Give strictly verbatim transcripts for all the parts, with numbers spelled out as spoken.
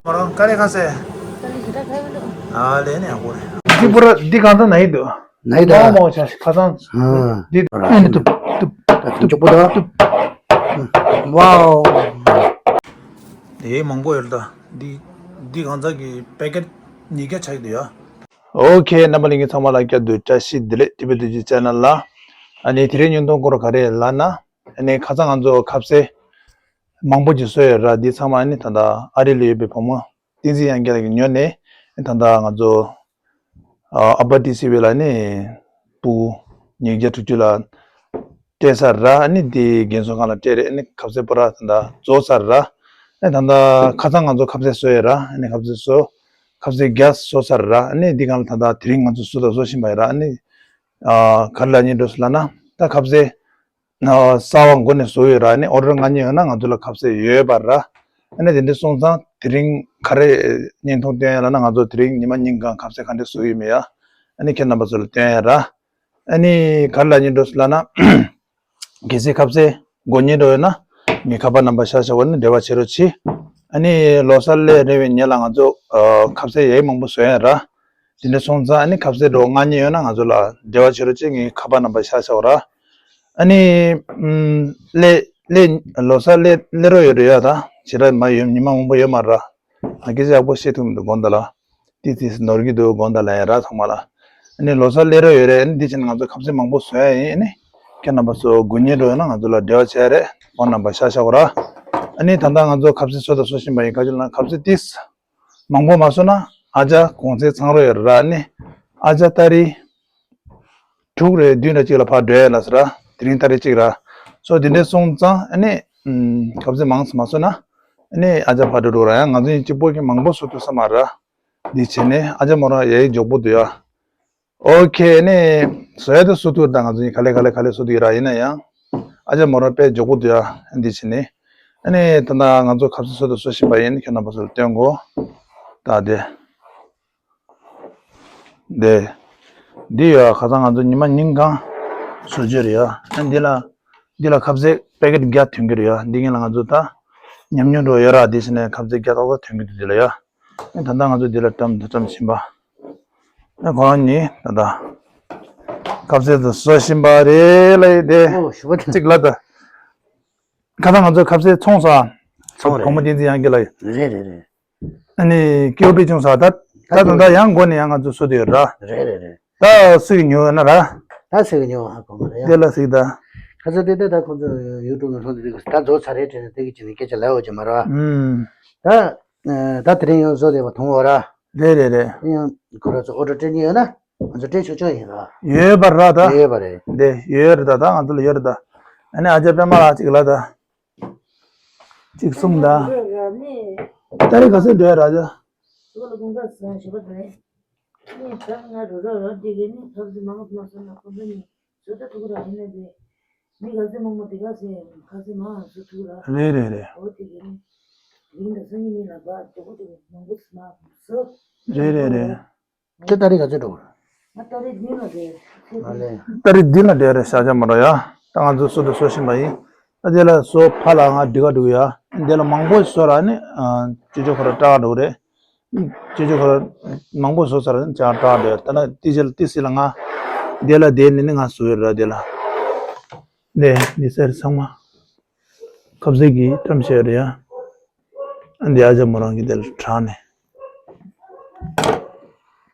མོ་རང་ཀ་རེ་ཁ་སེ། ཨ་ལེ་ནས་ཡག་པོ་རེད། འདི་པུ་ར་འདི་གང་ཚང་ན་ཡི་འདུག་ནའི་ད། མོ་མོ་ཆ་ཁ་ཚང་ཨ། འདི་ཨ་འདི་ཏུབ་ཏུབ་ད་ཏུབ་མགྱོགས་པོ་ད། ཏུབ། ཝའོ། དེ་མང་པོ་ཡོད་ད། འདི་འདི་གང་ཚང་གི་པེ་ཀེཊ་ཉིས་བརྒྱ་ཆགས་འདུག་ཡ། ཨོ་ཁེ། རྣམ་པ་ལྷན་རྒྱས་ཚང་མ་ལ་བསྐྱར་དུ་བཀྲ་ཤིས་བདེ་ལེགས། ཊི་བི་ཊུ་ཇི་ཆེ་ནལ་ལ། ཨ་ནི་དེ་རིང་བརྙན་ཐུང་སྐོར་ག་རེ་ལབ་ན། ཨ་ནི་ཁ་སང་ང་ཚོ་ཁ་ཟས་མང་པོ་ཅིག་བཟོས་ཡོད་ར། འདི་ཚང་མ་ཨ་ནི་ད་ལྟ་ཨ་རི་ལ་ཡོད་པའི་བུ་མོ་བསྟན་འཛིན་དབྱངས་སྐྱིད་ལགས་ཀྱིས་ཉོས་ནས་ད་ལྟ་ང་ཚོ་ཨ་ཨ་པ་ཊི་སི་ཝི་ལ་ནི་སྤུ་ཉིས་བརྒྱ་དྲུག་ཅུ་ལ་སྤྲད་ཚར་ར། ཨ་ནི་དེ་རྒན་གསོ་ཁང་ལ་སྤྲད་རེད། ཨ་ནི་ཁ་ཟས་པུ་ར་ད་ལྟ་རྫོགས་ཚར་ར། ཨ་ནི་ད་ལྟ་ཁ་སང་ང་ཚོ་ཁ་ཟས་བཟོས་ཡོད་ར། ཨ་ནི་ཁ་ཟས་བཟོ་ཁ་ཟས་བརྒྱ་བཟོས་ཚར་ར། ཨ་ནི་འདི་སྒང་ལ་ད་ལྟ་དེ་རིང་ང་ཚོ་བཟོ་དང་བཟོ་བཞིན་པ་ཡིན་ར། ཨ་ནི་ཨ་ག་རེ་ལབ་སྙིང་འདོད་སོང་ལབ་ན། ད་ཁ་ཟས་ཨ་གསར་པ་འགོ་ནས་བཟོ་ཡོད་ར། ཨ་ནི་ཨོ་ཌར་མངགས་མཁན་ཡོད་ན་ང་ཚོ་ལ་ཁ་ཟས་ཡོད་པ་ར། ཨ་ནི་དེ་འདྲ་སོང་ཙང་དེ་རིང་ག་རེ་བརྙན་ཐུང་སྟོན་ཡ་ལབ་ན། ང་ཚོ་དེ་རིང་ཉི་མ་ཉིན་གང་ཁ་ཟས་ག་འདྲ་བཟོ་ཡོད་མེད་ཡ། ཨ་ནི་ཁྱེད་རྣམ་པ་ཚོ་ལ་སྟོན་ཡ་ར། ཨ་ནི་ག་རེ་ལབ་སྙིང་འདོད་སོང་ལབ་ན། གལ་སྲིད་ཁ་ཟས་དགོས་མཁན་འདྲ་ཡོད་ན་ངའི་ཁ་པར་རྣམ་པ་ཤར་བཞག་པ་ནི་འབྲེལ་བ་བྱེད་རོགས་གྱིས། ཨ་ནི་ལོ་གསར་སླེབས་རན་པའི་ཉེ་ལ་ང་ཚོ་ཨ་ཁ་ཟས་ཡ་ཡི་མང་པོ་བཟོ་ཡ་ར། དེ་འདྲ་སོང་ཙང་ཨ་ནི་ཁ་ཟས་འདྲ་མངགས་མཁན་ཡོད་ན་ང་ཚོ་ལ་འབྲེལ་བ་བྱེད་རོགས་གྱིས། ངའི་ཁ་པར་རྣམ་པ་ཤར་བཞག་ར། ཨ་ནི་ཨམ་སླེབས་སླེབས་ལོ་གསར་སླེབས་སླེབས་རོགས་ཡོད་རེད་ཡ། ད་ཞེ་དྲག་མ་ཡོད། ཉི་མ་མང་པོ་ཡོད་མ་རེད། ང་སྐད་ཆ་ཡག་པོ་བཤད་ཐུབ་མི་འདུག་དགོངས་དག་ལ། ཏིས་ཏིས་ནོར་གྱི་འདུག་དགོངས་དག་ལ་ཡ་ར་ཚང་མ་ལ། ཨ་ནི་ལོ་གསར་སླེབས་རོགས་ཡོད་རེད། ཨ་ནི་འདི་བྱས་ན་ང་ཚོ་ཁ་ཟས་མང་པོ་བཟོ་ཡ་ཡིན། ཨ་ནི་ཁྱེད་རྣམ་པ་ཚོ་དགོས་མཁན་འདྲ་ཡོད་ན་ང་ཚོ་ལ་འབྲེལ་བ་བྱེད་ཡ་རེད། ཕོན་རྣམ་པ་ཤར་བཞག་ར། ཨ་ནི་ད་ལྟ་ང་ཚོ་ཁ་ཟས་བཟོ་དང་བཟོ་བཞིན་པ་ཡིན། ག་ཅི་ལབ་ན་ཁ་ཟས་ཏིས་མང་པོ་མ་བཟོས་ན་ཨ་ཅག་གོང་ཚད་ཚང་རོགས་ཡོད་ར། ཨ་ནི་ཨ་ཅག་ཏ་རིག་དྲུག་རེ་བདུན་རེ་གཅིག་ལ་ཕར་འགྲོ་ཡ་ལ་ཟེར་ར། དེ་རིང་ཏ་རིག་གཅིག་ར། སོ་དེ་འདྲ་སོང་ཙང་ཨ་ནི་ཨམ་ཁ་ཟས་མང་ཙམ་མ་བཟོས་ན་ཨ་ནི་ཨ་ཅག་ཕར་འགྲོ་འགྲོ་ར། ཡང་ང་ཚོ་གཉིས་གཅིག་པོ་གིས་མང་པོ་བཟོ་ཐུབ་ས་མ་རེད། འདི་བྱས་ནས་ཨ་ཅག་མོ་རང་ཡ་ཡི་མགྱོགས་པོ་འདུག་ཡ། ཨོ་ཁེ། ཨ་ནི་བཟོ་ཡ་དེ་བཟོ་ཐུབ་ད། ང་ཚོ་གཉིས་ག་ལེ་ག་ལེ་བཟོ་འདུག་ཡ་ར། ཡིན་ན་ཡང་ཨ་ཅག་མོ་རང་དཔེ་མགྱོགས་པོ་འདུག་ཡ། འདི་བྱས་ནས་ཨ་ནི་ད་ལྟ་ང་ཚོ་ཁ་ཟས་བཟོ་དང་བཟོ་བཞིན་པ་ཡིན། ཁྱེད་རྣམ་པ་ཚོ་ལ་སྟོན་གོ་ད་དེ། འདི། འདི་ཡོད་ཨ། ཁ་སང་ང་ཚོ་ཉི་མ་ཉིན་གང་བཟོ་རྒྱུ་རེད་ཡ། ཨ་འདི་ལ། འདི་ལ་ཁ་ཟས་པེ་ཀེཊ་བརྒྱ་ཐོན་གྱི་རེད་ཡ། འདི་ངེད་ལ་ང་ཚོ་ད་ཉམས་མྱོང་འགྲོ་ཡོད་ར། འདི་བྱས་ནས་ཁ་ཟས་བརྒྱ་ཏག་ཏག་ཐོན་གྱི་འདུག་འདི་ལ་ཡ། ཨ་ད་ལྟ་ང་ཚོ་འདི་ལ་བཀྲམ་འདི་བཀྲམ་བཞིན་པ། ཨ་ཁོ་རང་གཉིས་ད་ལྟ་ཁ་ཟས་དེ་བཟོ་བཞིན་པ་རེད་ལ་ཡི་དེ། ཨོ་ཞུ་བ་དང་། གཅིག་ལ་ད། ཁ་སང་ང་ཚོ་ཁ་ཟས་ཚོང་ས། ཚོང་རེད། བུ་མོ་བསྟན་འཛིན་དབྱངས་སྐྱིད་ལགས། རེད་རེད་རེད། ཨ་ནི་སྐྱེ་བོ་དཔལ་ཆུང་ཟེར་ད། ད་དུང་ད་ཡང་འགོ་ནས་ཡང་ང་ཚོ་བཟོ་དུ་ཡོད་ར། རེད་རེད་རེད། ད་སུ་ཡིས་ཉོ་ཡོད་ན་ར། ད་སུ་ཡིས་ཉོ་ཧ་གོ་མ་རེད་ཡ། དེ་ལ་གཟིགས་ད། ཁ་ཚ་དེ་ད་ད་ཁོང་ཚོ་ཡུ་ཊུབ་ནང་ལྷོད་དེ་ད་རྫོགས་ཚར་རེད་དྲན་ནས་དེ་གི་ཅི་ནས་སྐད་ཆ་ལབ་ཡོད་ཀྱི་མ་རེད་བ། ཨུམ། ད། ད་དེ་རིང་ཡང་བཟོ་བསྡད་པ་མཐོང་བ་ར། རེད་རེད་རེད། ཡང་ཁོ་ར་ཚོ་ཨོ་ཌར་སྤྲད་ཀྱི་ཡོད་ན། ང་ཚོ་སྤྲད་ཆོག་ཆོག་ཡིན་ར། ཡོད་པ་ར་ད། ཡོད་པ་རེད། འདི་ཡོད་རེད་ད། ད་ང་ཚོ་ལ་ཡོད་རེད་ད། ཨ་ནི་ཨ་ཅག་པད་མ་ལགས་གཅིག་ལ་ད། གཅིག་གསུམ་ད། ད་རེས་ག་ཚོད་འགྲོ་ཡ་ར་ད། རེད་རེད་རེད། རེད་རེད་རེད། རེད་རེད་རེད། ད་ད་རེས་ག་ཚོད་འགྲོ་གི་རེད། ང་ད་རེས་བདུན་ལ་བསྡད་ཡོད་རེད། ཨ་ལས། ད་རེས་བདུན་ལ་བསྡད་ཡོད་རེད། ཤ་ཆ་མ་འགྲོ་ཡ། ད་ང་ཚོ་བཟོ་དེ་བཟོ་བཞིན་པ་ཡིན། ད་དེ་ལ་བཟོ་ཕར་ལ་ང་འགྲིག་ག་འགྲིག་ཡ། དེ་ལ་མང་པོ་བཟོ་ར་ནི་ཅོ་ཅོ་ཁོ་ར་སྐྲག་འགྲོ་གི་རེད། ཅོ་ཅོ་ཁོ་ར་མང་པོ་བཟོ་ཚར་ནི་ཅང་སྐྲག་འགྲོ་ཡ། ད་ན་ཏི་ཅི་ལ་ཏི་སི་ལ་ང་དེ་ལ་བསྡད་ནི་ནི་ང་བཟོ་ཡོད་ར་དེ་ལ། ནས་ནི་སེར་ཚང་མ། ཁབ་ཟས་ཀྱི་བཀྲམ་བྱས་རེད་ཡ། ཨ་འདི་ཨ་ཅག་མོ་རང་གི་དེ་ལ་དྲངས་ནས།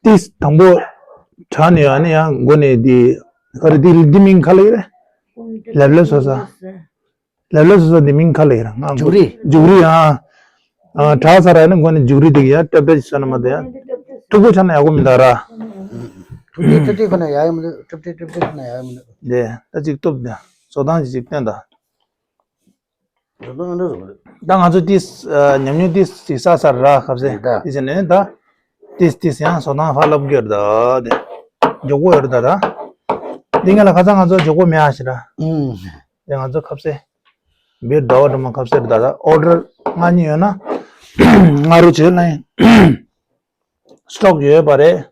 ཏིས་དང་པོ་དྲངས་ནས་ཨ་ནི་ཡང་མགོ་ནས་འདི་ག་རེ་འདི་འདི་མིང་ག་ལབ་ཀྱི་རེད། ལབ་ལབ་བཟོ་ས། ལབ་ལབ་བཟོ་ས་འདི་མིང་ག་ལབ་ཀྱི་རེད། ང་མཇུག་རི། མཇུག་རི་ཨ། ཨ་དྲངས་ཚར་ཨ་ནི་མགོ་ནས་མཇུག་རི་འདི་གི་ཡ་ཏྲབ་ཏྲབ་ཅིག་བཟོས་ན་མ་གཏོགས་ཡ། མཐུག་པོ་ཆགས་ན་ཡག་པོ་མི་འདུག་ར། ཏྲབ་ཏྲབ་ཁོ་ན་ཡག་ཡོད་མི་འདུག་ཏྲབ་ཏྲབ་ཏྲབ་ཏྲབ་ཁོ་ན་ཡག་ཡོད་མི་འདུག་འདི་ད་ཅིག་སྟོབས་འདི་བཟོ་སྟངས་ཅིག་ཅིག་བསྟན་ད། ད་ང་ཚོ་ཏིས་ཨ་ཉམས་མྱོང་ཏིས་ཅིག་བསགས་ཚར་ར་ཁབ་ཟས། ད་ཏིས་ནས་ད་ཏིས་ཏིས་ཡང་བཟོ་སྟངས་ཧ་ལབ་གི་ཡོད་རེད་ད། དེ་མགྱོགས་པོ་ཡོད་རེད་ད་ད། འདི་ངས་ལ་ཁ་སང་ང་ཚོ་མགྱོགས་པོ་མེད་ཨ་ཞེ་ད། ཨུམ། དེ་ང་ཚོ་ཁབ་ཟས་བིར་ཟླ་བ་སྒྲོལ་མ་ཁབ་ཟས་རེད་ད། ད་ཨོ་ཌར་མངགས་མཁན་ཡོད་ན་མངགས་རོགས་བྱེད་ལ་ཡིན། སི་ཊོག་ཡོད་པ་རེད།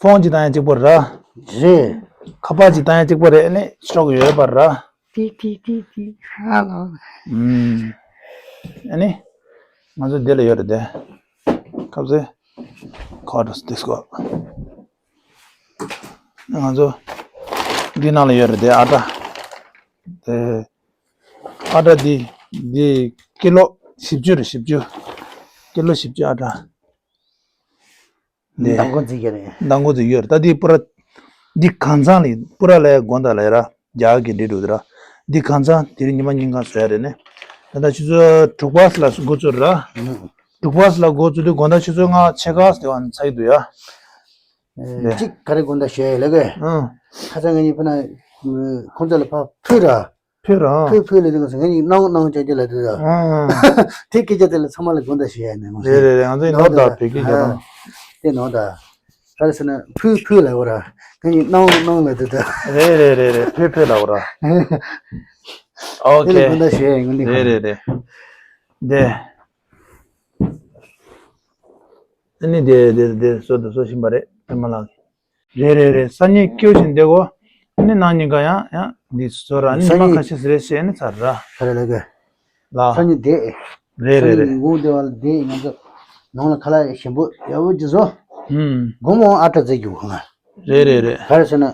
ཕོན་གཅིག་བཏང་ཡ་གཅིག་པོ་ར། རེད། ཁ་པར་གཅིག་བཏང་ཡ་གཅིག་པོ་རེད། ཨ་ནི་སི་ཊོག་ཡོད་པ་ར། ཏི་ཏི་ཏི་ཏི་ཧ་ལོ། ཨུམ། ཨ་ནི། ང་ཚོ་འདི་ལ་ཡོད་རེད་དེ། ཁ་ཟས། ཁ་ཏོ་སི་ཏི་སྐོ། ང་ཚོ། འདི་ནང་ལ་ཡོད་རེད་དེ་ཨ་ཏྲ། དེ། ཨ་ཏྲ་འདི། འདི་ཀི་ལོ་བཞི་བཅུ་རེད་བཞི་བཅུ། ཀི་ལོ་བཞི་བཅུ་ཨ་ཏྲ། ནས། མདང་དགོང་རྩིས་ཀྱི་རེད། མདང་དགོང་རྩིས་ཡོད་རེད། ད་འདི་པུ་ར། འདི་གང་ཚང་ལས་པུ་ར་ལས་དགོང་དག་ལས་ར། རྒྱ་གི་འདི་འགྲོ་འདི་ར། འདི་གང་ཚང་དེ་རིང་ཉི་མ་ཉིན་གང་བཟོ་ཡ་རེད་ནས། ད་ལྟ་ཆུ་ཚོད་དྲུག་པ་ལ་འགོ་བཙུགས་ར། ཨང་། དྲུག་པ་ལ་འགོ་བཙུགས་དུས་དགོང་དག་ཆུ་ཚོད་ལྔ་ཕྱེད་ཀ་དེ་བ་ཚ་གི་འདུག་ཡ། ཨེ། གཅིག་ག་རེ་དགོང་དག་བཤད་ཡ་ལ་གི། ཨང་། ཁ་སང་ངེད་གཉིས་ཕུ་ན། ཁོང་ཚོ་ལ་ཕ་ཕུ་ར། ཕུ་ར། ཕུ་ཕུ་ལ་དེ་ག་ས་ངེད་གཉིས་སྣང་སྣང་ཅག་ཅག་ལ་དེ་ད། ཨང་། དེ་སྐད་ཆ་དེ་ལ་ཚང་མ་ལ་དགོངས་དག་ཞུ་ཡ་ཡིན་ནས་མ་རེད་རེད་རེད། ང་ཚོའི་ནོར་ད་བོད་སྐད་རྒྱག་དང་། དེ་ནོར་ད། ག་རེ་ཟེར་ན་ཕུ་ཕུ་ལ་འོ་ར། ངེད་གཉིས་སྣང་སྣང་ལ་དེ་ད། རེད་རེད་རེད་རེད། ཕུ་ཕུ་ལ་འོ་ར། ཨོ་དེ་ལ་ཁེ། དགོངས་དག་ཞུ་ཡ་ཡིན། ངོ་འདི་རེད་རེད་རེད། དེ། ཨ་ནི་དེ་དེ་དེ་བཟོ་དང་བཟོ་བཞིན་པ་རེད་པད་མ་ལགས། རེད་རེད་རེད། སང་ཉིན་སྐྱོ་བཞིན་བསྡད་གོ། ཨ་ནི་གནངས་ཉིན་ག་ཡང་ཡང་འདི་བཟོ་ར། ཨ་ནི་སང་ཉི་མ་ཉིན་ཁ་ཤས་རེད་བཤད་ནི་ཚར་ར། ཁ་རེ་ལ་གི། ལ། སང་ཉིན་བསྡད། རེད་རེད་རེད། སང་ཉིན་འགོ་བདེ་བ་ལ་བསྡད། ང་ཚོ་ནང་ལ་ཁ་ལག་ཞིམ་པོ་ཡག་པོ་ཅིག་བཟོ། ཧུམ། དགོང་མོ་ཨ་ཏྲ་རྩེ་རྒྱུག་ཁང་ལ། རེད་རེད་རེད། ག་རེ་ཟེར་ན།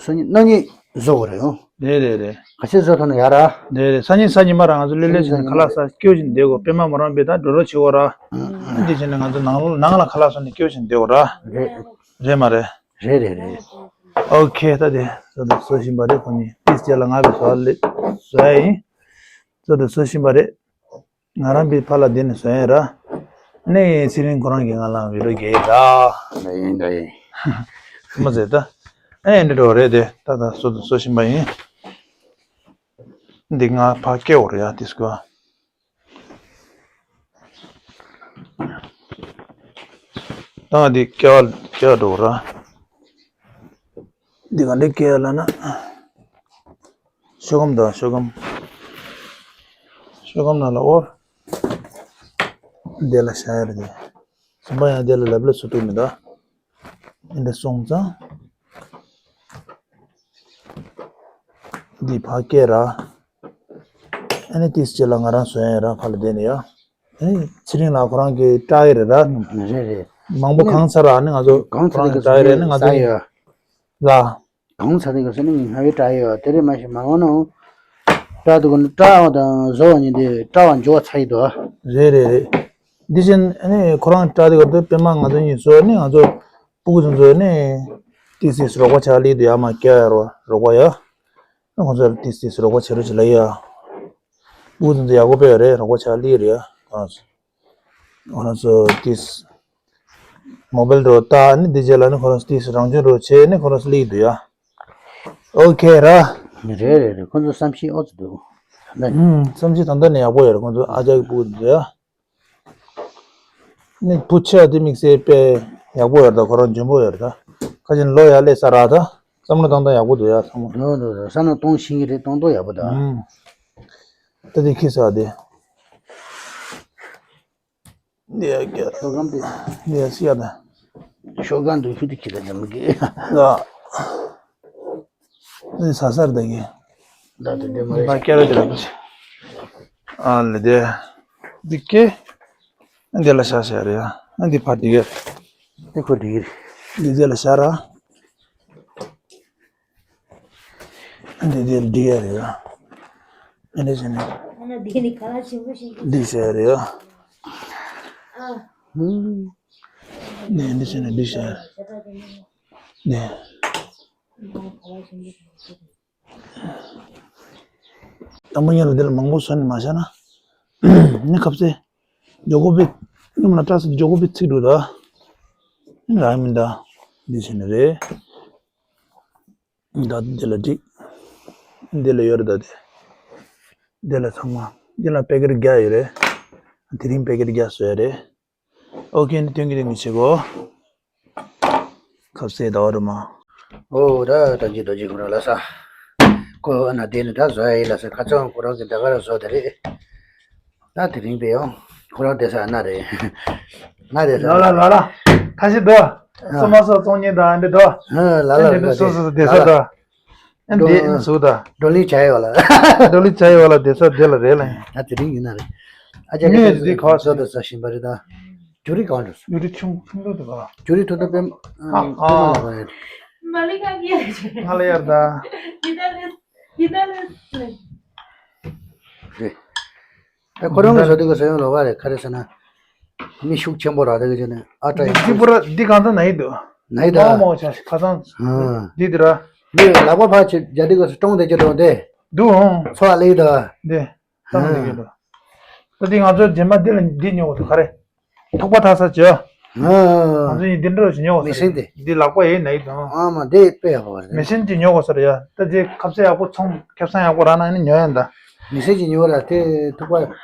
སང་ཉིན་གནངས་ཉིན་བཟོ་དགོས་རེད་ཡོང་། རེད་རེད་རེད། ག་ཚོད་བཟོ་ཐུབ་ན་ཡག་ར། རེད་རེད། སང་ཉིན་གཟའ་ཉི་མ་ར་ང་ཚོ་ལེ་ལེ་བྱས་ནས་ཁ་ལག་ཟ་སྐྱོ་བཞིན་བསྡད་དགོས། པད་མ་མོ་རང་པའི་ད་འགྲོ་རོགས་བྱེད་དགོས་ར། ཨང་། འདི་བྱས་ནས་ང་ཚོ་ནང་ནང་ལ་ཁ་ལག་ཟ་ནས་སྐྱོ་བཞིན་བསྡད་དགོས་ར། རེད། རེད་མ་རེད། རེད་རེད་རེད། ཨོ་ཁེ། ད་དེ་བཟོ་དང་བཟོ་བཞིན་པ་རེད། ཁོ་གཉིས་ཏིས་རྗེས་ལ་ང་བའི་བཟོ་ལེ་བཟོ་ཡ་ཡིན། བཟོ་དང་བཟོ་བཞིན་པ་རེད། ང་རང་པའི་ཕ་ལ་དེ་ནས་བཟོ་ཡ་ར། ནས་ཚེ་རིང་ཁོ་རང་གིས་ང་ལ་བི་ཌིའོ་རྒྱག་ཡ་ར། ད་ཡིན་ད་ཡིན། མ་ཟེར་ད། ཨེ་འདྲ་འགྲོ་རེད་དེ། ད་ད་བཟོ་དང་བཟོ་བཞིན་པ་ཡིན། འདི་ང་ཕ་སྐྱེ་བོ་རེད་ཡ་དེ་སྐོ། ད་འདི་སྐྱེ་བ་སྐྱེ་བ་འགྲོ་ར། འདི་ག་འདྲ་སྐྱེ་བ་ལ་ན། ཤོ་གམ་དང་ཤོ་གམ། ཤོ་གམ་ནང་ལ་ཨོ། འདི་ལ་བཞག་ཡ་རེད་དེ། གསུམ་པ་ཡང་འདི་ལ་ལབ་ལ་སུ་ཐུག་མི་འདུག་འདི་སོང་ཙང་། འདི་ཕ་སྐད་ར། ཨ་ནི་ཏིས་རྗེས་ལ་ང་རང་བཟོ་ཡ་ར་ཕ་ལ་བསྡད་ནས་ཡ། ཨ་ནི་ཚེ་རིང་ལགས་ཁོ་རང་གི་སྐྲ་ཡི་རེད་ར། རེད་རེད། མང་པོ་གང་ཚར་ར། ཨ་ནི་ང་ཚོ་གང་ཚར་ཁོ་རང་གི་སྐྲ་ཡི་རེད། ཨ་ནི་ང་ཚོ་ལ། གང་ཚར་དེ་ག་ས་ནི་ང་བའི་སྐྲ་ཡི་ཡོད་དེ་རེད། མ་གཞི་མ་འོང་ནའང་སྐྲ་དུ་ག་ནི་སྐྲ་བ་དང་བཟོ་བ་གཉིས་དེ་སྐྲ་བ་འཇོག་ཚ་ཡི་དོ། རེད་རེད་རེད། འདི་བཞིན་ཨ་ནི་ཁོ་རང་སྐྲ་དེ་ག་དུ་པད་མ་ང་ཚོ་གཉིས་བཟོ་ནི་ང་ཚོ་སྤུ་གུ་ཚོ་བཟོ་ནི་ཏིས་ཏིས་རོགས་པ་ཆགས་ལི་དུ་ཡ་མ་སྐྱ་ཡ་རོ་རོགས་པ་ཡ། ཁོང་ཚོར་ཏིས་ཏིས་རོགས་པ་བྱེད་རོགས་བྱེད་ལ་ཡ། སྤུ་གུ་ཚོ་ཡག་པོ་དཔེ་ཡོད་རེད། རོགས་པ་ཆགས་ལི་རེད་ཡ། ཁོང་ཚོ་ཁོ་རང་ཚོ་ཏིས་མོ་བེལ་འགྲོ་ལྟ་ནི་འདི་རྗེས་ལ་ནི་ཁོ་རང་ཚོ་ཏིས་རང་བྱུང་རོགས་བྱས་ནི་ཁོ་རང་ཚོ་ལི་འདུག་ཡ། ཨོ་ཁེ་ར། རེད་རེད་རེད། ཁོ་ཚོ་བསམ་ཤེས་ཨོ་ཙི་འདུག་ཨུམ། བསམ་ཤེས་ད་ལྟ་ནས་ཡག་པོ་ཡོད་རེད། ཁོ་ཚོ་ཨ་ཅག་གི་སྤུ་གུ་འདུག་ཡ། ནི་བུ་ཆེ་བ་དེ་དམིགས་བསལ་དཔེ་ཡག་པོ་ཡོད་རེད། ད་ཁོ་རང་འཇོན་པོ་ཡོད་རེད། ད་ཁ་ཅིག་ལོ་ཡར་སླེབས་ས་ར། ད་བསམ་བློ་བཏང་སྟངས་ཡག་པོ་འདུག་ཡ་ཚང་མ། འགྲོ་འགྲོ་འགྲོ་ས་ན་གཏོང་ཤེས་ཀྱི་རེད། གཏོང་སྟངས་ཡག་པོ་འདུག་ཨུམ། ད་དེ་ཁི་ས་དེ། འདི་ཡ་ཀྱ། ཤོག་སྒམ་དེ། འདི་ཡ་སི་ཡ་ད། ཤོག་སྒམ་དུ་ཤུ་དུ་ཁྱི་ད་ཉམས་ཀྱི། ལ། འདི་ས་སར་ད་གི། ད་དེ་འདི་མ་མ་རེད། ཀྱ་ར་དེ་ར་པ་ཆེ། ཨ་ལེ་དེ། འདི་ཀེ། འདི་ལ་ཤ་ཤ་རེད་ཡ། འདི་ཕ་དེ་གི། འདི་ཁོ་དེ་གི། འདི་དེ་ལ་ཤ་ར། འདི་འདི་འདི་ཡ་རེད་ཡ། འདི་བྱས་ནས། འདི་བྱས་རེད་ཡ། འདི་འདི་བྱས་ནས་འདི་བྱས། འདི། དང་པོ་ཉིད་ལ་འདི་ལ་མང་པོ་བཟོས་ནས་མ་བཞག་ན། ནི་ཁབ་ཚེ། ཇོ་ཀོ་པི། སྔོན་ལ་སྐྲ་ཟ་ཇོ་ཀོ་པི་ཚིག་འགྲོ་ད། ནི་རག་མི་འདའ། འདི་བྱས་ནས་རེད། ད་འདི་ལ་འགྲིག་འདི་ལ་ཡོད་རེད་ད་དེ། འདི་ལ་ཚང་མ། འདི་ལ་པེ་ཀེ་ཊི་བརྒྱ་ཡོད་རེད། དེ་རིང་པེ་ཀེ་ཊི་བརྒྱ་བཟོས་རེད། ཨོ་ཁེ་ནི་སྟོན་གྱི་རེད་མི་བྱེད་གོ། ཁབ་སེ་ཟླ་བ་རུ་མ། ཨོ་ད་ད་ཅི་ད་ཅི་ཁོ་རང་ལ་ས། ཁོ་ཨ་ན་དེ་ནི་ད་བཟོ་ཡ་ཡིན་ལ་ས་ཁ་ཚང་ཁོ་རང་གི་ད་ག་ར་བཟོ་དེ་རེད། ད་དེ་རིང་པས་ཡང་ཁོ་རང་བསྡད་ས་ཨ་ན་རེད། ང་བསྡད་ས་ལ་ལ་ལ་ལ། ཁ་ཤི་འདུག་ཨ། སོ་མ་སོ་བཙོང་མཁན་དང་འདི་འདུག་ཨ་ལ་ལ་ལ་སོ་སོ་སོ་བསྡད་ས་འདུག་ཨ་འདི་བཟོ་ད། བགྲོ་གླེང་བྱ་ཡོད་ལ། བགྲོ་གླེང་བྱ་ཡོད་ལ་བསྡད་ས་དེ་ལ་རེད་ལ། ད་དེ་རིང་ཡིན་ན་རེད། ཨ་ཅག་ངས་ག་འདི་ག་བཟོ་ད་ཟ་བཞིན་པ་རེད་ད། ཇུ་རི་གང་འགྲོ་སོང་། ཡུ་རི་ཆུང་ཆུང་འགྲོ་འདུག་ག་ཇུ་རི་ཐུང་ཐུང་པེ། ཨ་ཨ། མ་ལི་ཀ་གི་ཡ་ཆེ། ང་ལ་ཡར་ད། ཡི་ད་ལེ། ཡི་ད་ལེ། རེད། ད་ཁོ་རང་གི་བཟོ་དུས་ཀྱི་བཟོ་ཡོང་ལོ་བ་རེད། ག་རེ་ཟེར་ན། མི་ཤུགས་ཆེན་པོ་ར་དེ་གི་ཅི་ནས་ཨ་ཏྲ་ཡིན། འདི་པུ་ར་འདི་གང་ཚང་ན་ཡིན་འདུག་ན་ཡིན་ད། མ་མ་ཆ་ཁ་སང་། ཨ། འདི་འདི་ར། འདི་ལག་པ་ཕར་ཆེ་རྒྱ་དུས་ཀྱི་ཀྲོང་དེ་ཅི་འགྲོ་འདི། འདུག་ཧོང་། ཚོ་ཨ་ལེ་ཡི་ད། འདི། ཨ། ང་ཚོ་རྗེས་མ་འདི་ལ་འདི་ཉོ་དགོས་འདུག་ག་རེ། ཐུག་པ་ཐག་ས་བྱོས། ང་ཚོ་ཡིན་འདི་འདྲ་ཞིག་ཉོ་དགོས་ས་རེད། མི་སེམས་དེ། འདི་ལག་པ་ཡིན་ན་ཡིན་དང་། ཨ་མ་འདི་དཔེ་ཡག་པོ་རེད། མི་སེམས་ཀྱི་ཉོ་དགོས་ས་རེད་ཡ། ད་ཅི་ཁ་ཟས་ཡག་པོ་ཚོང་ཁེ་བཟང་ཡག་པོ་རག་ན་ནི་ཉོ་ཡ་ད། མི་སེམས་ཀྱི་ཉོ་ར་དེ་ཐུག་པ་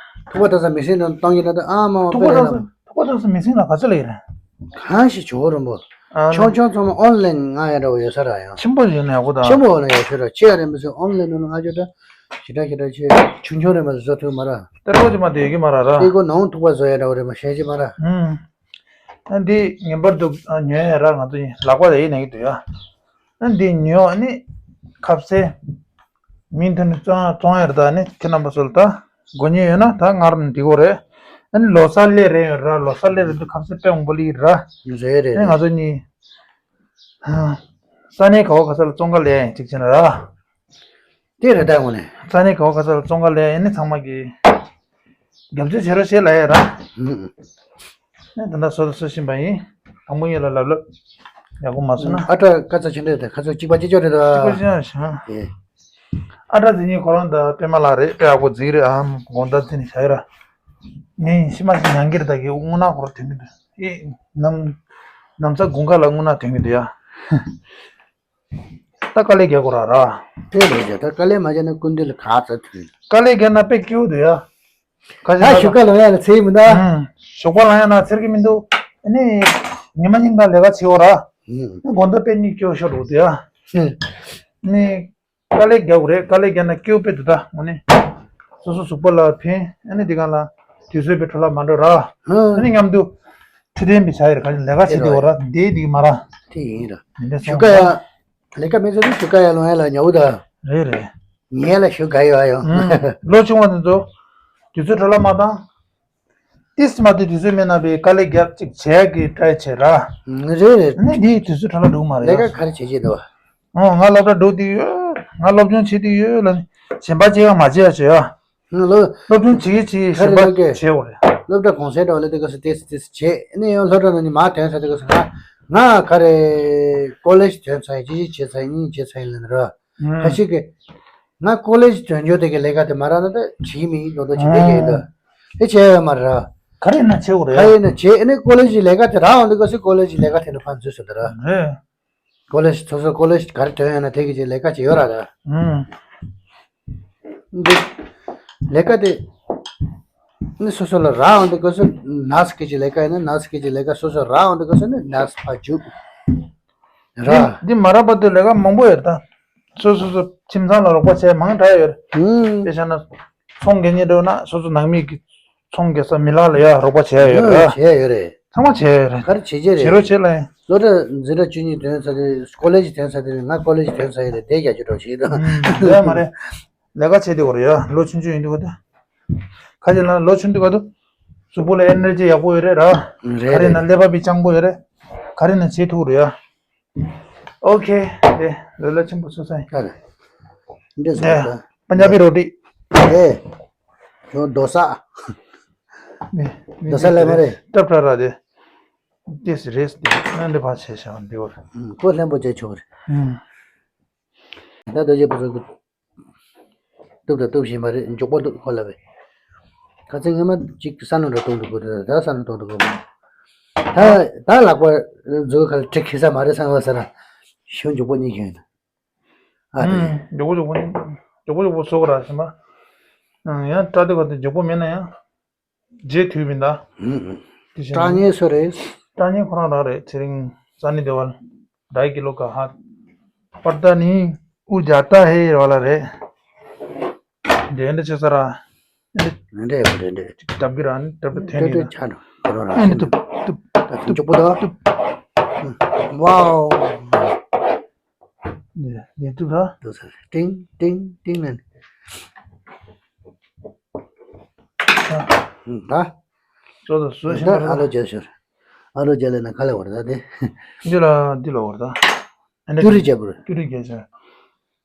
ཐུག་པ་ཐག་ས་མི་སེམས་ནང་བཏང་གི་ན་ད་ཨ་མ་མ་ཐུག་པ་དཔེ་རེད་ན། ཐག་ས་ཐུག་པ་ཐག་ས་མི་སེམས་ལ་ག་ཚོད་ལ་ཡིན་རེད། གང་ཞིག་བྱོ་རོན་པོ། ཨ་ཆུང་ཆུང་ཚང་མ་ཨོན་ལན་ང་ཡ་འདྲ་བོ་ཡོད་ས་ར་ཡང་། ཆེན་པོ་ཡོད་ན་ཡག་པོ་དང་། ཆེན་པོ་ཡོད་ན་ཡག་ཤོས་ར་ཆེ་ཡ་རེད་མི་སྲིད་ཨོན་ལན་ནང་ང་ཅོ་ད། ཞེ་དྲག་ཞེ་དྲག་ཆེ། ཆུང་ཆུང་རེད་མ་བཟོ་ཐུབ་མ་ར། ད་ལྟོ་ཅི་མ་དེ་ཡོད་ཀྱི་མ་ར་ར། དེ་ཀོ་ནང་ཐུག་པ་བཟོ་ཡ་འདྲ་བོ་རེད་མ་ཤེས་ཀྱི་མ་ར། ཨུམ། ཨ་འདི་ངེས་པར་དུ་ཉོ་ཡ་ར་ང་ཚོ་ཡིན་ལག་པ་ལ་ཡིན་ན་གི་འདུག་ཡ། ཨ་འདི་ཉོ་ཨ་ནི་ཁ་ཟས། མིང་ཐོན་ནས་བཙོང་བཙོང་ཡ་ར་ད་ནི་ཁྱེད་རྣམ་པ་ཚོ་ལ་ད་དགོས་ཉེན་ཡོད་ན་ད་ངར་འདི་གོ་རེད། ཨ་ནི་ལོ་གསར་སླེབས་རེད་ཡོད་ར། ལོ་གསར་སླེབས་རེད་འདུག་ཁ་ཟས་དཔེ་མང་པོ་སླེབས་ར། རེད་རེད། ཨ་ང་ཚོ་གཉིས། ས་གནས་ག་བ་ག་ས་ལ་བཙོང་ག་ལས་ཡ་ཡིན་གཅིག་བྱས་ན་ར། དེ་རེད་ད་དངོས་གནས། ས་གནས་ག་བ་ག་ས་ལ་བཙོང་ག་ལས་ཡ་ཡིན་ནི་ཚང་མ་གི། རྒྱབ་སྐྱོར་བྱེད་རོགས་བྱེད་ལ་ཡ་ར། ཨུ། ཨེ་ད་ལྟ་བཟོ་དང་བཟོ་བཞིན་པ་ཡིན། དང་པོ་ཡིན་ལ་ལབ་ལབ། ཡག་པོ་མ་བཟོ་ན། ཨ་ཏྲ་ཀ་ཚ་ཆེན་འདྲ་དང་ཁ་ཚ་གཅིག་པ་གཅིག་ལྕོགས་རེད་ད། གཅིག་པ་གཅིག་ལྕོགས་ཤག་ཨེ། ཨ་ཏྲ་དེ་གཉིས་ཁོ་རང་ད་པད་མ་ལགས་རེད། དཔེ་ཡག་པོ་རྫིག་རེད་ཨ། དགོང་དག་དེ་ནས་བྱ་ཡི་ར། ངས་ཤི་མ་ཤི་ཉང་གིར་ད་གི་དངོས་གནས་ཁོ་ར་དོན་གི་འདུག་ཨེ། ནམ། ནམ་ཚ་དགུན་ཁ་ལ་དངོས་གནས་དོན་གི་འདུག་ཡ། ད་དཀའ་ལས་རྒྱག་དགོས་ར་ར། དེ་རེད་ཀྱང་ད་དཀའ་ལས་མ་བརྒྱབ་ན་སྐུ་མདུན་ལ་ག་ཚོད་ཐུབ་ཡིན། དཀའ་ལས་བརྒྱབ་ན་དཔེ་སྐྱིད་པོ་འདུག་ཡ། ག་ཞིག་ད་ལ་ཞོགས་ཀ་ལངས་ཡ་ལ་ཚེ་ཡིན་མི་འདུག་ཨུམ། ཞོགས་པ་ལངས་ཡ་ན་ཚེར་གི་མི་འདུག་ཨ་ནི། ཉི་མ་སྙིང་ག་ལས་ཀ་བྱེད་འོ་ར། ཨུམ། དགོང་དག་དཔེ་གཉིད་སྐྱོ་ཤོར་འདུག་ཡ། ཨུམ། ཨ་ནི། དཀའ་ལས་རྒྱག་དགོས་རེད། དཀའ་ལས་རྒྱག་ན་སྐྱིད་པོ་དཔེ་འདུག་ད་དངོས་གནས། སོ་སོ་གཟུགས་པོ་ལ་ཕན། ཨ་ནི་འདི་ག་ལ། དུས་ཚོད་དཔེ་འཕྲོ་བརླག་མ་འགྲོ་ར། ཨུམ། ཨ་ནི་མཉམ་དུ། འཕྲོད་བསྟེན་པའི་བྱ་ཡི་ར་ག་ལས་ཀ་བྱེད་དེ་འོ་ར་འདི་འདི་གི་མ་ར། དེ་ཡིན་ར། འདི་འདྲ་ཞོགས་ཀ་ཡ། ལས་ཀ་མེད་ཚེ་ནི་ཞོགས་ཀ་ཡར་ལངས་ཡ་ལ་ཉལ་འུ་ད། རེད་རེད། ཉལ་ལ་ཞོགས་ཀ་ཡོད་ཨ་ཡོང་། ལོ་ཆུང་བ་དེ་ཚོ། དུས་ཚོད་འཕྲོ་བརླག་མ་བཏང་། ཏིས་མ་དེ་དུས་ཚོད་མེད་ན་པའི་དཀའ་ལས་རྒྱབ་ཅིག་བྱས་ཀྱི་ཏྲའི་བྱས་ར། རེད་རེད། ནི་དེའི་དུས་ཚོད་འཕྲོ་བརླག་འགྲོ་གི་མ་རེད། ལས་ཀ་ག་རེ་བྱེད་ཀྱི་འདུག་བ། ཨོ་ང་སློབ་གྲྭ་འགྲོ་དུས་ཡོད། ང་སློབ་སྦྱོང་བྱེད་དུས་ཡོད་ལ་ནི་གཞན་པ་བྱེད་ཡ་མ་བྱེད་ཡ་བྱེད་ཡ། ང་ལོ། སློབ་སྦྱོང་བྱེད་ཀྱི་བྱེད་ཀྱི་གཞན་པ་བྱེད་འོ་རེད། སློབ་གྲྭ་གུང་སེང་འགྲོ་ལ་དེ་ག་སེ་དེ་སེ་དེ་སེ་བྱེད་ནི་ཡང་སློབ་གྲྭ་ནང་ནས་མ་ཐོན་ས་དེ་ག་སེ་ང་ང་ག་རེ་ཀོ་ལེཇ་ཐོན་ཚར་ཡིན་ཅི་ཅི་བྱེད་ཚར་ཡིན་བྱེད་ཚར་ཡིན་ལ་ནི་ར། ཁ་ཤས་ཀྱིས་ང་ཀོ་ལེཇ་ཐོན་རྒྱུ་དེ་གི་ལས་ཀ་དེ་མ་རག་ན་ད་བྱེད་མི་ཡིན་མདོག་མདོག་བྱེད་པའི་གི་ཡིན་ད། དེ་བྱེད་ཡོད་མ་རེད། ག་རེ་ཡིན་ན་བྱེད་དགོས་རེད། ག་ཡིན་ན་བྱེད་ཨ་ནི་ཀོ་ལེཇ་གི་ལས་ཀ་དེ་རག་འོང་དེ་ག་སེ་ཀོ་ལེཇ་གི་ལས་ཀ་དེ་ནི་ཕར་འཛུལ་སོང་ད་ར། རེད། ཀོ་ལེཇ་སོ་སོ་ཀོ་ལེཇ་ག་རེ་ཐོན་ཡོད་ན་དེ་གི་ཅིག་ལས་ཀ་ཅིག་ཡོད་ར་ད། ཨུམ། འདི། ལས་ཀ་དེ། ནི་སོ་སོ་ལ་རག་འོང་དུས་སྐབས་སུ་ནར་སི་གི་ཅིག་ལས་ཀ་ཡིན་ན་ནར་སི་གི་ཅིག་ལས་ཀ་སོ་སོ་རག་འོང་དུས་སྐབས་སུ་ནི་ནར་སི་ཕར་རྒྱུགས། ར། འདི་འདི་མ་རག་པ་དུས་ལས་ཀ་མང་པོ་ཡོད་ད། སོ་སོ་སོ་ཁྱིམ་ཚང་ལ་རོགས་པ་བྱས་མང་དྲགས་ཡོད་རེད། ཨུམ། དཔེ་བཞག་ན། ཚོང་རྒྱག་སྙིང་འདོད་ན་སོ་སོ་ནང་མི་གི་ཚོང་རྒྱག་ས་མི་ལག་ལ་ཡ་རོགས་པ་བྱས་ཡོད་རེད། བྱས་ཡོད་རེད། ཚང་མ་བྱས་ཡོད་རེད། ག་རེ་བྱེད་ཀྱི་རེད། བྱེད་རོགས་བྱེད་ལ་ཡིན། སློབ་གྲྭ་འཛིན་གྲྭ་བཅུ་གཉིས་ཐོན་ཚར་ཏེ་ཀོ་ལེཇ་ཐོན་ཚར་ཏེ་ང་ཀོ་ལེཇ་ཐོན་ཚར་ཡོད་རེད་དེ་རྒྱ་ཆེ་གྲོགས་བྱེད་དང་། ཡོད་མ་རེད། ལས་ཀ་བྱེད་དེ་བར་ཡ་ལོ་ཆུང་ཆུང་ཡིན་དུས་ད། ཁ་ཅིག་ལ་ལོ་ཆུང་དུས་ག་དུས། གཟུགས་པོ་ལ་ཨེ་ནར་ཇི་ཡག་པོ་ཡོད་རེད་ར། རེད་ག་རེ་རེད། ན་ཀླད་པ་བི་སྤྱང་པོ་ཡོད་རེད། ག་རེ་ན་བྱེད་ཐུབ་རེད་ཡ། ཨོ་ཁེ། དེ་ལོ་ལ་ཆེན་པོ་སོ་སོ་ཡིན། ད་རེད། འདི་ཟེར་ད། པ་ཉ་པི་རོ་ཏི། དེ། ཁྱོད་རྡོ་ས། ནི་རྡོ་ས་ལས་མ་རེད། ཏྲབ་ཏྲ་ར་དེ། དེ་སི་རེས་དེ་ཨ་འདི་ཕ་ཆེ་ཤ་འདི་བར། ཁོ་ལྷན་པོ་བྱས་ཆོག་རེད། ད་རྡོ་རྗེ་པོ་ཚོ་གི། གཏུབ་དང་གཏུབ་བཞིན་པ་རེད། མགྱོགས་པོ་འདུག་ཁོ་ལ་བས། ཁ་ཚིག་སྔ་མ་གཅིག་ས་ནང་འགྲོ་གཏོང་འདུག་གོ། ད་ས་ནང་གཏོང་འདུག་གོ། ད་ད་ལག་པ་མཛུབ་ཁ་ལ་གྲི་ཁེ་ས་མ་རེད་བསམ་པ་ས་ར་ཞུ་མགྱོགས་པོ་གཉིས་ཁྱོད་ཡིན། ཨ་དེ། མགྱོགས་པོ་མགྱོགས་པོ་མགྱོགས་པོ་མགྱོགས་པོ་བཟོ་ག་ར་ཟེར་མ། ཡང་སྐྲ་དེ་བ་དེ་མགྱོགས་པོ་མེད་ན་ཡང་། རྗེས་མཐུད་མིན་ད། དེ་བཞིན་སྐྲ་ཉེ་སུ་རེད། སྐྲ་ཉེ་ཁོ་རང་རང་རེད། ཚེ་རིང་ས་ནི་དེ་བ་ལ། ढाई किलो का हाथ। पर्दा नहीं, वो जाता है वाला རེད། འདྲེ་འདྲེ་ཆེ་ས་ར། འདྲེ་འདྲེ་འདྲེ། ཅིག་ཏབ་གི་ར་ནི་ཏབ་ཏབ་འདྲེ་ཐེན་འདྲེ་ནི་ཆ་ནོ་ཁོ་རང་ར། ཨ་ནི་ཏུབ་ཏུབ་ཏུབ་ཏུབ་ཏུབ་ཏུབ། ཝའོ། འདྲེ་ ནས་ཐུག་ར། ཏུ་ས་ཏིང་ཏིང་ཏིང་ནས། ད། ད། ཅོ་ད་བཟོ་ཤིང་ད་ཨ་ལོ་རྒྱ་ཤོར། ཨ་ལོ་རྒྱ་ལས་ན་ག་ལས་བར་ད་དེ། འདི་ལ་འདི་ལ་བར་ད། ཨ་ནི་ཅུ་རི་རྒྱ་བུར། ཅུ་རི་རྒྱ་ཤོར།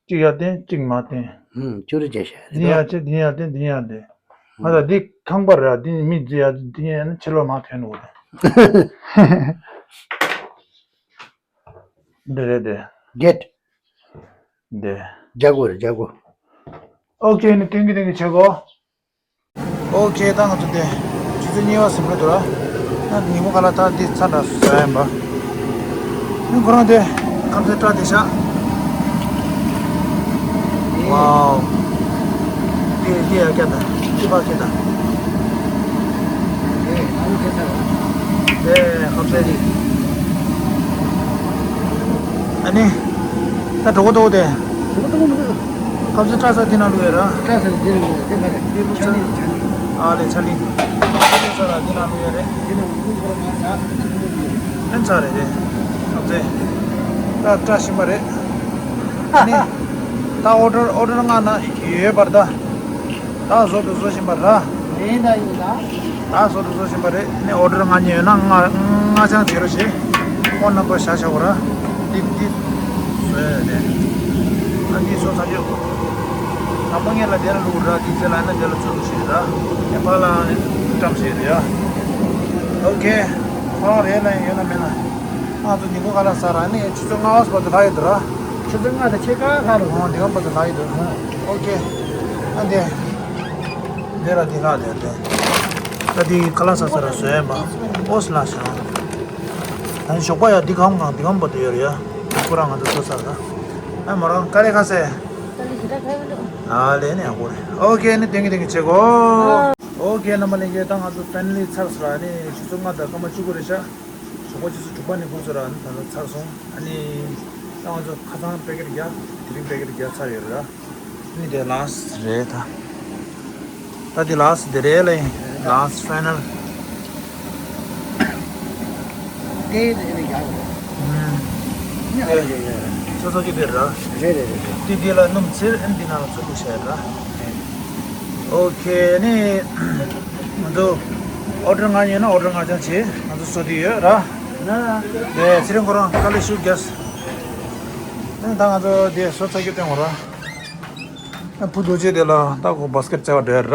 གཅིག་ཡར་བསྟན་གཅིག་མར་བསྟན། ཧུམ་ཅུ་རི་རྒྱ་ཤོར། འདི་ཡར་བྱེད་འདི་ཡར་བསྟན་འདི་ཡར་བསྟན། ང་ད་འདི་ཁང་པ་ར་འདི་མི་འདི་ཡར་འདི་ཡར་ནི་ཕྱི་ལོགས་མར་ཐོན་འོ་དེ། འདི་རེད་དེ། རྒྱད། འདི། རྒྱ་གོ་རེད་རྒྱ་གོ། ཨོ་ཁེ་ནི་ཏིང་གི་ཏིང་གི་བྱེད་གོ། ཨོ་ཁེ་ད་ང་ཚོ་དེ་ཆུ་ཚོད་གཉིས་པ་ཟིན་འགྲོ་འདུག་ར། ད་ཉིན་མོ་ག་ལ་ད་འདི་ཚ་འདྲ་ཟ་ཡིན་པ། ཨ་ཁོ་རང་དེ་ཁམས་ཚན་སྐྲ་དེ་ཤག་ཝའོ། དེ་དེ་ཡ་སྐྱ་ད་ཅི་པ་སྐྱ་ད། དེ་ཁམས་ཚན་དེ། ཨ་ནི། ད་གྲོགས་པོ་ཏོ་དེ། གྲོགས་པོ་ཏོ་མི་འདུག་ཁམས་ཚན་སྐྲ་ས་དེ་ན་ལུ་ཡ་ར། སྐྲ་ས་དེ་རེད་དེ་མ་རེད། དེ་ལུ་ཆ་ལི། ཨ་ལེ་ཆ་ལི། དེ་ལུ་ས་ར་དེ་ན་ལུ་ཡ་རེད། དེ་ན་ལུ་ཁོ་ར་ས། ཨན་ཚ་རེད་དེ། ཨ་ཙེ། ད་བཀྲ་ཤིས་པ་རེད། ཨ་ནི། ད་ཨོ་ཌར་ཨོ་ཌར་ང་ན་ཡོད་པར་ད། ད་བཟོ་དུ་བཟོ་བཞིན་པ་ར། རེད་ད་ཡིན་ད། ད་བཟོ་དུ་བཟོ་བཞིན་པ་རེད། ནི་ཨོ་ཌར་ང་ཉེ་ཡོད་ན་ང་ང་ཅང་བྱེད་རོགས་བྱེད། ཕོན་ནམ་བར་བཞག་བཞག་གོ་ར། ཏིག་ཏིག་བཟོས་ནས། ཨ་ནི་བཟོ་ཚར་ཡོད། ད་མ་ངེད་ལ་དེ་ལ་ལུག་ར་ཏིག་ཙེ་ལ་ན་དེ་ལ་བཟོ་རོགས་བྱེད་ར། ནི་ཕ་ལ་ནི་བཀྲམ་བྱེད་རེད་ཡ། ཨོ་ཁེ། ཁོ་རང་རེད་ལ་ཡོད་ན་མེད་ན། ང་ཚོ་ཉིན་གུང་ཁ་ལག་ཟ་ར་ནི་ཆུ་ཚོད་ལྔ་བར་དུ་ལྷག་ཡོད་དོ་ར། ཆུ་ཚོད་ལྔ་དང་ཕྱེད་ཀ་ལྷག་རེད། ཨོ་འདི་གམ་བར་དུ་ལྷག་ཡོད་དོ། ཨོ་ཁེ། ཨ་འདི། འདི་ར་འདི་ལྷག་འདི་འདི། ད་འདི་ཁ་ལག་ཟ་ས་ར་བཟོས་ཡིན་པ། ཨོ་སི་ལ་ཤང་། ད་ནི་ཞོགས་པ་ཡ་འདི་གམ་གང་འདི་གམ་བར་དུ་ཡོད་རེད་ཡ། ཁོ་རང་ང་ཚོ་ཚོ་ཟ་ར། ཨ་མོ་རང་ཀ་རེ་ཁ་སེ། ཨ་ལེ་ནི་ཡང་གོ་རེད། ཨོ་ཁེ་ནི་དེང་གི་དེང་གི་བྱེད་གོ། ཨོ་ཁེ་རྣམ་པ་ལྷན་རྒྱས། ད་ང་ཚོ་ཕེ་མི་ལི་ཚར་སོང་ར། ནི་ཆུ་ཚོད་ལྔ་དང་སྐར་མ་བཅུ་དགུ་རེད་ཤག་ཞོགས་པ་ཆུ་ཚོད་དྲུག་པ་ནས་འགོ་ཚུགས་ར། ནི་ད་ལྟ་ཚར་སོང་། ཨ་ནི་ད་ང་ཚོ་ཁ་སང་པེ་ཀེ་ཊི་བརྒྱབ། དེ་རིང་པེ་ཀེ་ཊི་བརྒྱབ་ཚར་ཡོད་རེད་ར། ནི་དེ་ལཱ་སི་ཊི་རེད་ད། ད་དེ་ལཱ་སི་ཊི་དེ་རེད་ལ་ཡིན། ལཱ་སི་ཊི་ཕའི་ནལ། དེ་ནི་ཡག་རེད། ཨུམ། ཡག་རེད་ཡག་རེད། ཚོ་ཚོ་གི་དེ་ར། རེད་རེད་རེད་རེད། དེ་དེ་ལ་སྣུམ་ཚིར། ཨན་དེ་ནང་ལ་ཚོ་བླུགས་བྱས་ར། ཨོ་ཁེ་ནི། ང་ཚོ་ཨོ་ཌར་ང་ཉོས་ན་ཨོ་ཌར་ང་ཅང་བྱེད། ང་ཚོ་བཟོ་དེ་ཡོད་ར། ན། དེ་ཚེ་རིང་ཁོ་རང་དཀའ་ལས་ཤུགས་རྒྱབ། ཨ་ནི་ད་ང་ཚོ་དེ་བཟོ་ཚ་རྒྱུ་སྟོན་དགོས་ར། ཨ་བུ་རྡོ་རྗེ་དེ་ལ་ད་ཁོ་བཱ་སི་ཀེ་ཊི་བྱ་བ་འགྲོ་ཡ་ར།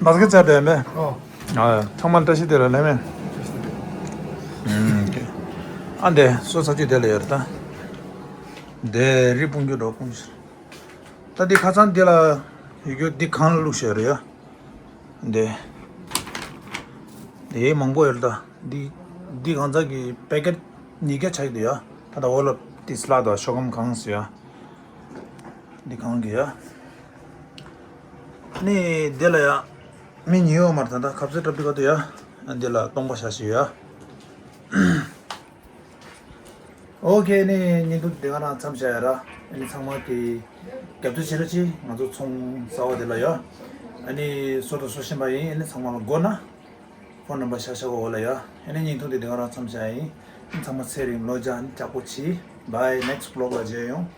བཱ་སི་ཀེ་ཊི་བྱ་བ་འགྲོ་ཡ་མེད། ཨོ། ཨ་ཚང་མ་བཀྲ་ཤིས་བདེ་ལེགས་ལེགས་མེད། ཨུམ། ཨ་འདི་བཟོ་ཚ་རྒྱུ་དེ་ལ་ཡོད་ར་ད། དེ་རི་སྤུངས་རྒྱུ་འགྲོ་སྤུངས་ཤིག་ད་འདི་ཁ་སང་འདི་ལ་ཡོད་རྒྱུ་འདི་གང་ལ་བླུགས་བཞག་རེད་ཡ། འདི། འདི་མང་པོ་ཡོད་ད། འདི། འདི་གང་ཚ་གི་པེ་ཀེ་ཊི་ཉིས་བརྒྱ་ཆགས་ཀྱི་འདུག་ཡ། ད་ལྟ་འོ་ལ་ཏི་སི་ལ་དང་ཤོག་སྒམ་གང་ཟེར་ཡ། འདི་གང་གི་ཡ། ནི་འདི་ལ་ཡ། མི་ཉིས་ཡོད་མ་རེད་ད། ད་ཁ་ཟས་འཁྲབ་དུས་ག་དུས་ཡ། འདི་ལ་སྟོང་པ་བཞག་བཞག་ཡ། ཨོ་ཁེ་ནི་བརྙན་ཐུང་འདི་ག་རང་མཚམས་བཞག་ཡ་ར། ཨ་ནི་ཚང་མ་གི་རྒྱབ་སྐྱོར་བྱེད་རོགས་གྱིས། ང་ཚོ་ཚོང་གསར་པ་འདི་ལ་ཡ། ཨ་ནི་བཟོ་དང་བཟོ་བཞིན་པ་ཡིན། ཨ་ནི་ཚང་མ་ལ་དགོས་ན་ཕོན་ནམ་བར་ཤ་ཤ་གོ་འོ་ལ་ཡ། ཨ་ནི་བརྙན་ཐུང་འདི་འདི་ག་རང་མཚམས་བཞག་ཡིན། ཨ་ནི་ཚང་མ་ཚེ་རིང་ལོ་བརྒྱ་ཨ་ནི་ཀྱག་པོ་གྱིས། Bye, next vlog ལ་མཇལ་ཡོང་།